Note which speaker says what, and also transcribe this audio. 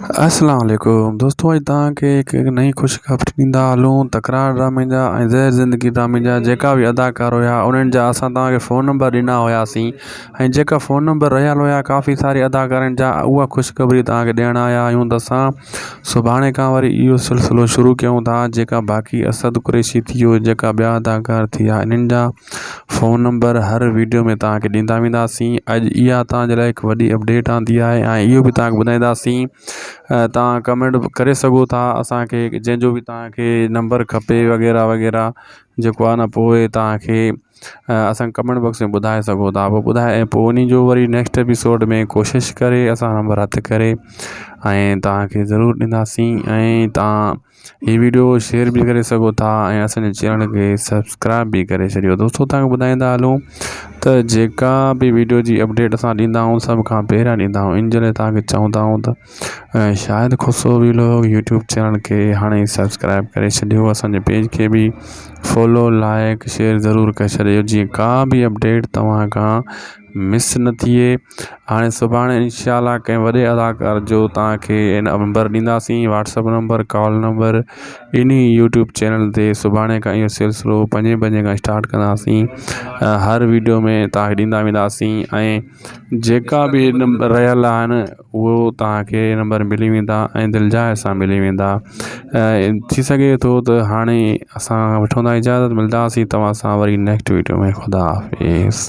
Speaker 1: اسلام عليڪم دوستو اڄ توهان کي هڪ نئين خوشخبري ڏيندا هلون تڪرار ڊرامي جا ۽ زهر زندگي ڊرامي جا جيڪا به اداڪار هيا انهن جا اسان توهان کي فون نمبر ڏنا هياسين ۽ جيڪا فون نمبر رهيل هيا ڪافي ساري اداڪارن جا اها خوشخبري توهان کي ڏيڻ آيا آهيون ته اسان سڀاڻي کان وري اهو سلسلو شروع ڪيون ٿا جيڪا باقي اسد قريشي ٿي ويو جيڪا ٻيا اداڪار ٿي ويا انهن جا فون نمبر هر ويڊيو ۾ توهان کي ڏيندا وينداسين اڄ اها توهان جي لاء هڪ وڏي اپڊيٽ آندي آهي ۽ اهو به توهان کي ٻڌائينداسين توهان ڪمينٽ ڪري سگهو ٿا اسانکي جنهن جو به توهان کي نمبر کپي وغيره وغيره جيڪو آهي نه پوء توهان کي اسان ڪمينٽ باڪس ۾ ٻڌائي سگهو ٿا پوء ٻڌائي ۽ پوء ان جو وري نيڪسٽ ايپيسوڊ ۾ ڪوشش ڪري اسان نمبر هٿ ڪري ۽ توهان کي ضرور ڏينداسين ۽ توهان هي ويڊيو شيئر به ڪري سگهو ٿا ۽ اسان جي چينل کي سبسڪرائب به ڪري ڇڏيو دوستو تهان کي ٻڌائيندا هلون ته جيڪا به ويڊيو جي اپڊيٽ اسان ڏيندا آهيون سڀ کان پهريان ڏيندا آهيون ان جي لاء تهان کي چوندا آهيون ته Shahid Khoso vlog YouTube channel کي هاڻي سبسڪرائب ڪري ڇڏيو اسان جي پيج کي به فالو لائڪ شيئر ضرور ڪري ڇڏيو جيئن ڪا به اپڊيٽ توهان کان مس نه ٿئي هاڻي سڀاڻي انشاء الله ڪنهن وڏي اداڪار جو توهان کي نمبر ڏينداسين WhatsApp number call number انهي يوٽيوب چينل تي سڀاڻي کان اهو سلسلو پنجين بجي کان اسٽارٽ ڪنداسين هر ويڊيو ۾ توهان کي ڏيندا وينداسين ۽ جيڪا به نمبر رهيل آهن اهو توهان کي نمبر ملي ويندا ۽ دلجاء سان ملي ويندا ٿي سگهي ٿو ته هاڻي اسان وٺون ٿا اجازت ملداسين توهان سان وري نيڪسٽ ويڊيو ۾ خدا حافظ.